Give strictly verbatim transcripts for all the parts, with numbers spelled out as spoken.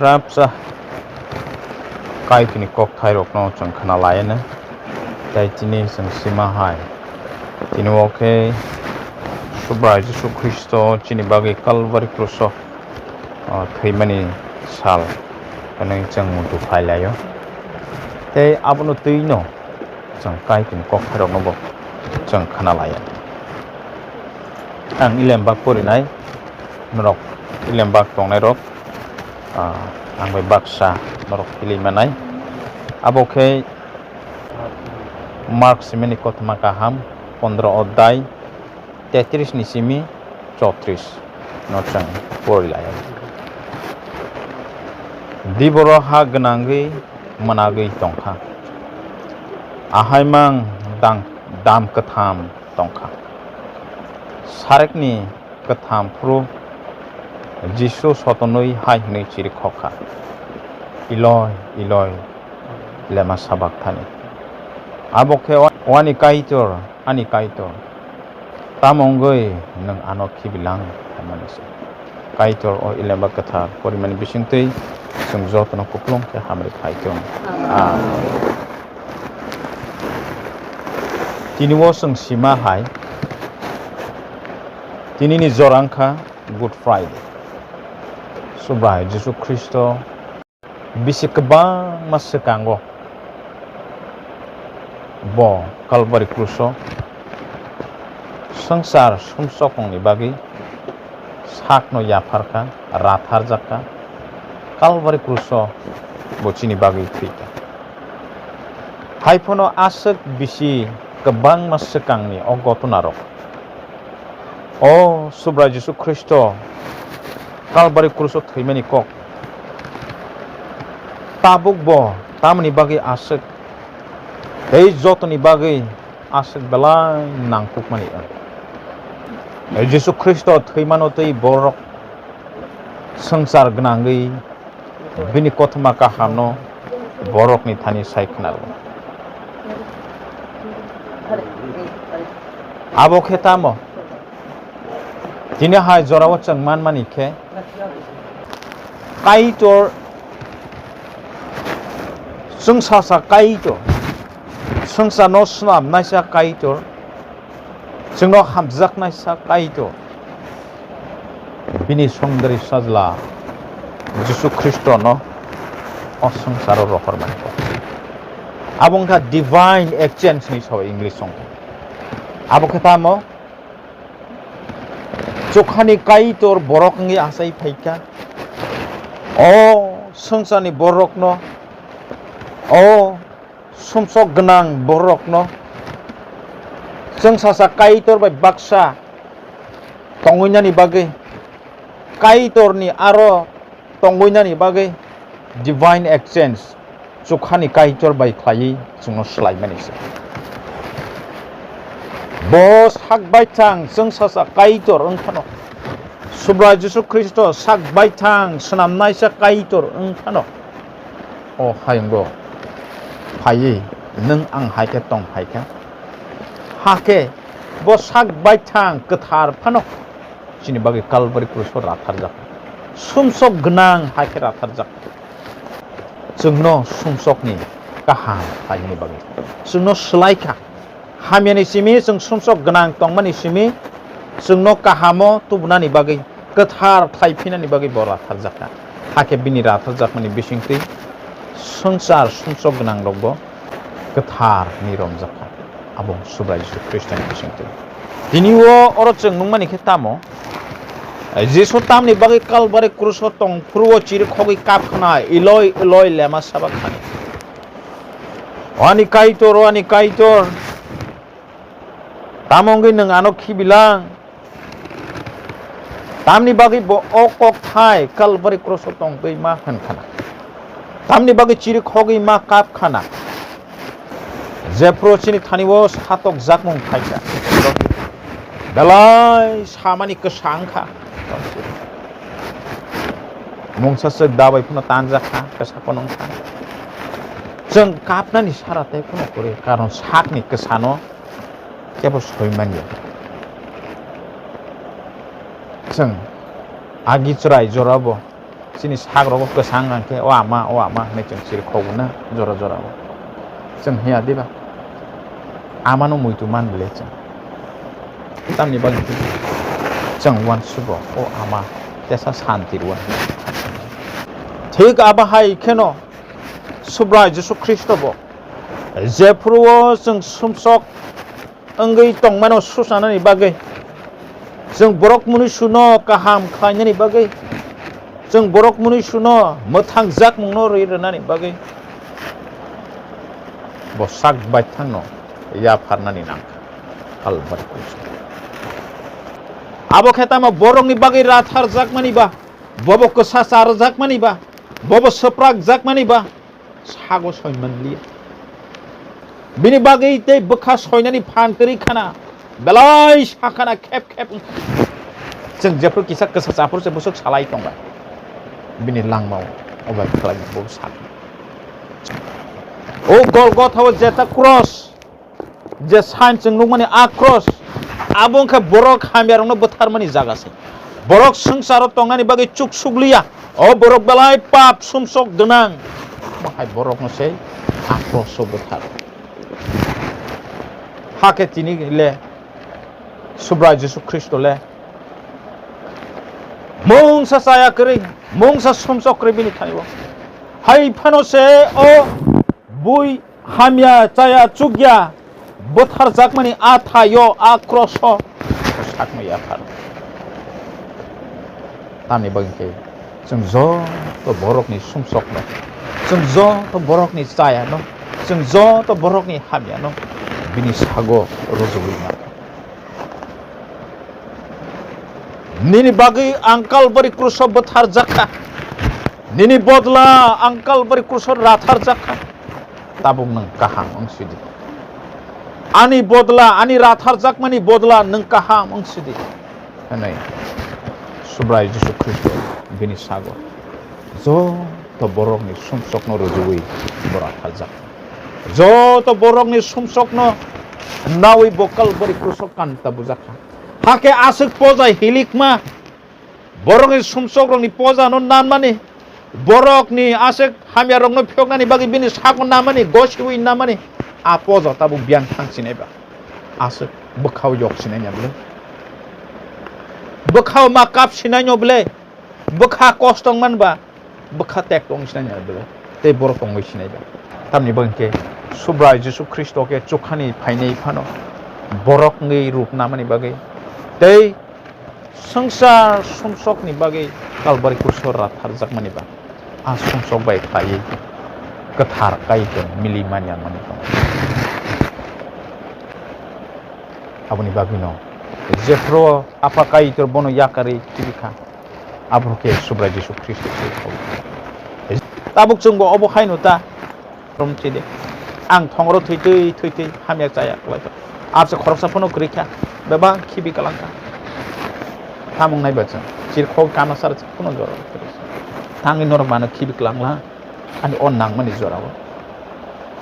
Rapsa Kaitorni kokthairokno chwng khna lai-anw, tei tini chwng sima hai. Tini o khe Subrai Jisu Khristo chini bagwi Kalvari kruso, o, thwimani sal hwnwi chwng muitu phai lai-o. Tei abono twi'-no chwng Kaitorni kokthairokno bo chwng khna lai-anw. Ang Ilembak porinai, norok Ilembak tongnairok, ah, ang bai baksa norok philwi manai. Abo khe Mark simini kothoma kaham, pondro odai, tetris ni simi chotris no chwng pori lai. Diboro ha gwnangwi mwnagwi tongkha. Ahai mang dang, dam kwtham tongkha. Sarekni kwtham phuru Jisu sotonwi hai hwnwi chirikhokha, "Eloi, Eloi, lema sabakthani?" Abo khe, "Ani Kaitor, ani Kaitor, tamo wngwi nwng ano khibilang?" hwnmani se. Kaitor o Ilembak Kwthar porimani bisingtwi chwng jotono kupulung khe hamri khai thung. Amen. Tini o chwng sima hai, tinini jora wngkha Good Friday. Subrai Jisu Khristo bisi kwbangma swkango bo Kalvari kruso swngchar sumsokongni bagwi sakno yapharkha, ratharjakha, Kalvari kruso bo chini bagwi thwikha. Haiphano aswk bisi kwbangma swkangni o gotonarok, o Subrai Jisu Khristo Kalvari kruso thwimani kok, tabuk bo tamoni bagwi aswk, tei jotoni bagwi aswk belai nangkukmani wng. Jisu Khristo thwimano twi borok swngchar gwnangwi bini kothoma kahamno borokni thani sai khwnarwo. Abo khe tamo? Tini hai jorao chwng manmani khe, Kaitor, chwngsasa Kaitor, swngcharno swnamnaisa Kaitor, chwngno hamjaknaisa Kaitor, bini songdari sajla Jisu Khristono o swngcharo rohormani kok. Abo wngkha divine exchange hinwi sao English song. Abo khe tamo? Chukhani Kaitor borok wngwi achai phaikha. O swngcharni borokno, o sumsok gwnang borokno chwngsasa Kaitor bai baksa tongwinani bagwi, Kaitorni aro tongwinani bagwi divine exchange chukhani Kaitor bai khlaiwi chwngno swlaimani se. Bo sak baithang chwngsasa Kaitor wng phano, Subrai Jisu Khristo sak baithang swnamnaisa Kaitor wng phano, o hayungo phaiwi nwng ang hai khe tong phai kha. Hakhe bo sak baithang kwthar phano chini bagwi Kalvari kruso ratharjak. Sumsok gwnang hai khe ratharjak. Chwngno sumsokni kaham khlaimani bagwi chwngno swlai kha. Hamyani simi chwng sumsok gwnang tongmani simi chwngno kahamo tubunani bagwi, kwthar khlai phinani bagwi bo ratharjak kha. Hakhe bini ratharjakmani bisingtwi swngchar sumsok gwnangrokbo kwthar ni romjak kha, abo Subrai Jisu Khristoni bisingtwi. Tini o oro chwng nukmani khe tamo? Jisu tamni bagwi Kalvari kruso tong phuru o chirikhogwi kap khna, "Eloi, Eloi, lema sabakthani?" O ani Kaitor, o ani Kaitor, tamo wngwi nwng ano khibilang? Tamni bagwi bo o kok thai Kalvari kruso tongtwi ma hwn khana? Tamni bagwi chirikhogwi ma kap khana? Jephru chini thani o satok jakmung phaikha, belai samani kwsa wngkha. Mungsa swk dabai phano tanjak kha, kwsa phano wngkha. Chwng kapnani sara tei phano kwrwi, karon sakni kwsano kebo soi manya. Chwng agi chwrai jorabo Chini sak rogo kwchang hwnkhe, "O ama, o ama," hwnwi chwng chiri khogwi na jora jora o. Chwng hiya diba? Amano muitu man bile chwng. Tamni bagwi chwng uansugo, "O ama, tesa santi rw." Thik abo hai kheno Subrai Jisu Khristo bo, jephuru o chwng sumsok wngwi tongmano suchanani bagwi, chwng borok mwnwi suno kaham khlainani bagwi, chwng borok mwnwi suno mwthangjakmungno rwi rwnani bagwi, bo sak baithangno yapharnani nangkha Kalvari kusu. Abo khe tamo borokni bagwi ratharjakmani ba, bobo kwsa charwjakmani ba, bobo swprakjakmani ba, sago soi manliya. Bini bagwi tei bwkha soinani phan kwrwi khana, belai sakhana khep khep wngkha. Chwng jephru kisa kwsa chaphru se bwswk salai tongbai. Bini langmao obai khlai bo sakha. O Golgotha o jeta cross, je sign chwng nukmani a cross, abo wngkha borok hamyarokno bwtharmani jaga se. Borok swngcharo tongnani bagwi chuk sukliya. O borok belai pap sumsok gwnang. Bahai borokno se a cross o bwthar. Hakhe tini le Subrai Jisu Khristo le mungsa chaya kwrwi, mungsa sumsok kwrwi bini thani o. Hai phano se o bui hamya, chaya, chukya, bwtharjakmani a thaio, a cross o sakno yaphar. Tamni bagwi khe chwng joto borokni sumsokno, chwng joto borokni chayano, chwng joto borokni hamyano bini sago rwjagwi mano. Nini bagwi ang Kalvari kruso bwtharjakha. Nini bodla ang Kalvari kruso ratharjakha. Tabuk nwng kaham wng sidi. Ani bodla, ani ratharjakmani bodla nwng kaham wng sidi. Hwnwi Subrai Jisu Khristo bini sago joto borokni sumsokno rwjagwi bo ratharjak. Joto borokni sumsokno nawi bo Kalvari kruso kanta bujakha. Hakhe aswk poja hilikma, borokni sumsokrokni pojano nanmani, borokni aswk hamyarokno phiyoknani bagwi bini sakno nanmani, gosiwi nanmani, a poja tabuk biyang thangsinai ba. Aswk bwkhao yok sinai ya bwle. Bwkhao ma kap sinai no bwle. Bwkha kostong man ba. Bwkha tek tong sinai ya bwle. Tei borok tongwi sinai ba. Tamni bagwi khe Subrai Jisu Khristo khe chukhani phainai phano borok wngwi rup namani bagwi tei swngchar sumsokni bagwi Kalvari kruso ratharjakmani ba a sumsok bai khlaiwi kwthar Kaitor mili manya manwi tongo. Aboni bagwino jephru Apha Kaitor bono yakarwi tubikha, aboro khe Subrai Jisu Khristo se. Tabuk chwngbo obo haino ta. Romchide. Ang thongro thwitwi thwitwi hamya chaya kwlaikha. Abse khoroksa phano kwrwi kha. Bebak khibi kwlangkha. Thamung naiba chwng. Chirkhok kana sar phano jora. Thangwi norok mano khibi kwlangla. Ani o nangmani jorao.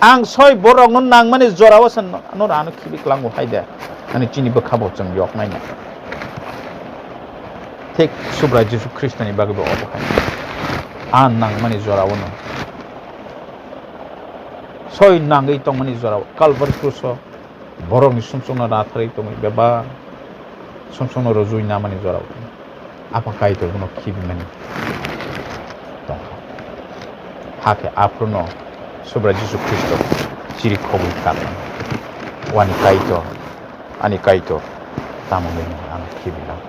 Ang soi borokno nangmani jorao se no, norok ano khibi kwlango hai de. Ani chini bwkha bo chwng yok naina. Thik Subrai Jisu Khristoni bagwi bo obo hai. A nangmani jorao no. Soi nangwi tongmani jorao Kalvari kruso borokni sumsokno ratharwi tongwi bebak sumsokno rwjui namani jorao Apha Kaitor bono khibimani tongkha. Hakhe aphruno Subrai Jisu Khristo chiri khogwi karnai. Wani Kaitor, ani Kaitor, tamo nini ano khibilang.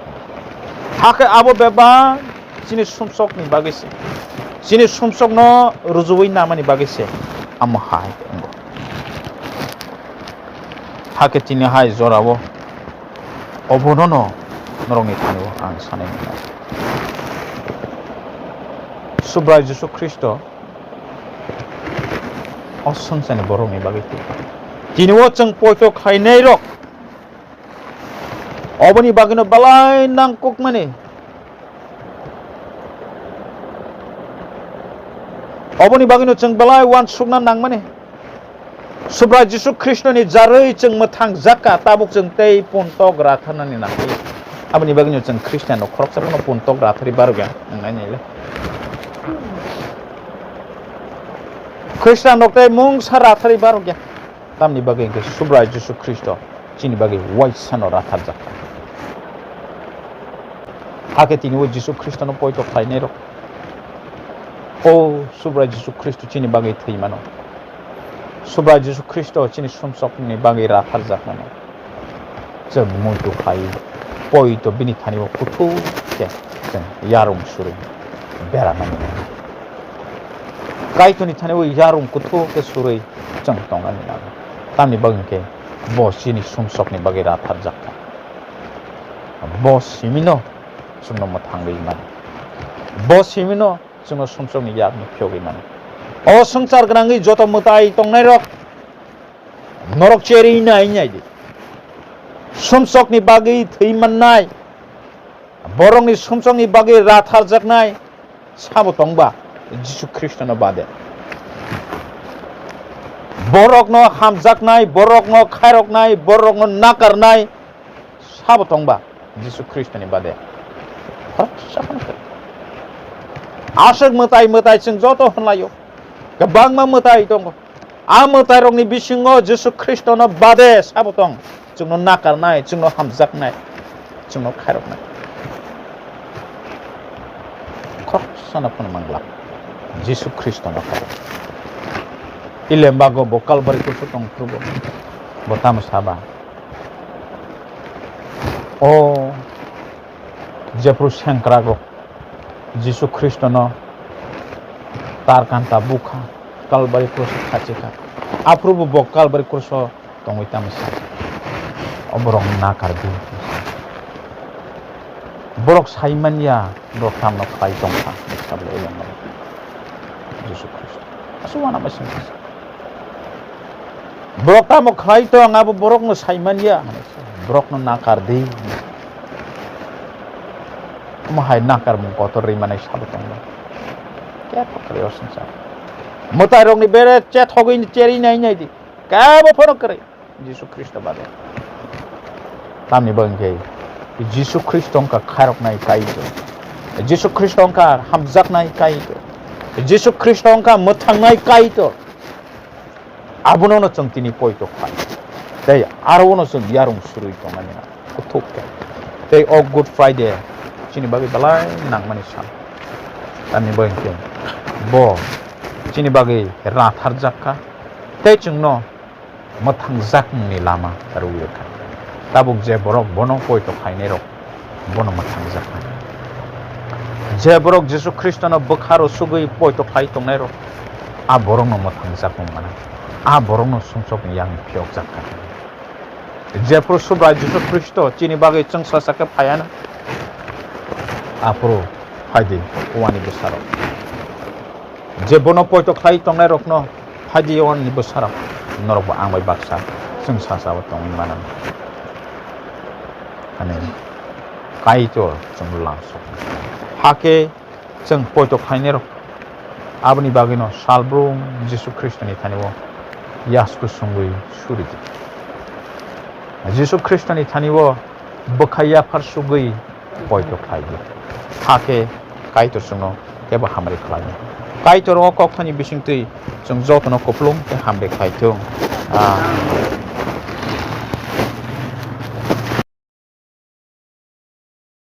Hakhe abo bebak chini sumsokni bagwi se, chini sumsokno rwjui namani bagwi se amo hai wngo. Hakhe tini hai jorao obonono norokni thani-o ang sanai nai. Subrai Jisu Khristo o swngcharni borokni bagwi twi. Tini-o chwng poito khlainairok oboni bagwino belai nangkukmani. Oboni bagwino chwng belai uansukna nangmani. Subrai Jisu Khristoni jarwi chwng mwthang jakha, tabuk chwng tei puntok ratharnani nangkhe. Aboni bagwino chwng Khristianrok khoroksa phano puntok ratharwi barokya wngnai nai le. Khristian rok tei mungsa ratharwi barokya. Tamni bagwi hwnkhe Subrai Jisu Khristo chini bagwi waisano ratharjak kha. Hakhe tini o Jisu Khristono poito khlainairok, o Subrai Jisu Khristo chini bagwi thwi mano. Subrai Jisu Khristo chini sumsokni bagwi ratharjakmani. Chwng muitu khai poito bini thani o kuthuk khe chwng yarung surwi beramani. Kaitorni thani o yarung kuthuk khe surwi chwng tongnani nango. Tamni bagwi khe bo chini sumsokni bagwi ratharjak kha. Bo simino chwngno mwthangwi mano. Bo simino chwngno sumsokni yakni phiyogwi mano. O swngchar gwnangwi joto mwtai tongnairok norok cherwi nai nai di. Sumsokni bagwi thwi mannai, borokni sumsokni bagwi ratharjaknai sabo tongba Jisu Khristono bade. Borokno hamjaknai, borokno khairoknai, borokno nakarnai sabo tongba Jisu Khristoni bade. Khoroksa phano kwrwi. Aswk mwtai mwtai chwng joto hwnlaio. Kwbangma mwtai tongo. A mwtairokni bisingo Jisu Khristono bade sabo tong. Chwngno nakarnai, chwngno hamjaknai, chwngno khairoknai. Khoroksa no phano mangla. Jisu Khristono khairok. Ilembago bo Kalbari kusu tong phuru bo. Bo tamo saba. O jephru sengkrakrok Jisu Khristono tar kanta bukha, Kalbari kruso khachikha. Aphuru bo bo Kalbari kruso tongwi tamo sa. O borok nakar di. Borok sai manya, borok tamno khlai tongkha, sabo le yang Jisu Khristo. Asu wana masing. Borok tamo khlai tong, abo borokno sai manya, borokno nakar di. Omo hai nakarmung kotor ri manai sabo tongo. Kebo kwrwi o swngchar. Mwtairokni bere chethogwi cherwi nai nai di. Kebo phano kwrwi. Jisu Khristo bade. Tamni bagwi khe Jisu Khristo wngkha khairoknai Kaitor. Jisu Khristo wngkha hamjaknai Kaitor. Jisu Khristo wngkha mwthangnai Kaitor. Abono no chwng tini poito khlai. Tei aro no chwng yarung surwi tongnani na kuthuk khe. Tei o Good Friday chini bagwi belai nangmani sal. Tamni bagwi khe bo chini bagwi ratharjak kha. Tei chwngno mwthangjakmungni lama rwi rwkha. Tabuk je borok bono poito khlainairok, bono mwthangjaknai. Je borok Jisu Khristono bwkha rw sugwi poito khlai tongnairok, a borokno mwthangjakmung mano, a borokno sumsokni yakni phiyokjak kha. Jephru Subrai Jisu Khristo chini bagwi chwngsacha khe phaiano, aphuru phaidi uani bwsarok. Je bono poito khlai tongnairokno phaidi uani bwsarok, norokbo ang bai baksa chwngsacha o tongwi mano. Ani Kaitor chwngno lamsok. Hakhe chwng poito khlainairok aboni bagwino salbrum Jisu Khristoni thani o yasku sungwi suri di. Jisu Khristoni thani o bwkha yaphar sugwi poito khlai di. Hakhe Kaitor chwngno kebo hamri khlainai. Kaitor o kok thani bisingtwi chwng jotono kupulung tei hamri khlai thung. Ah,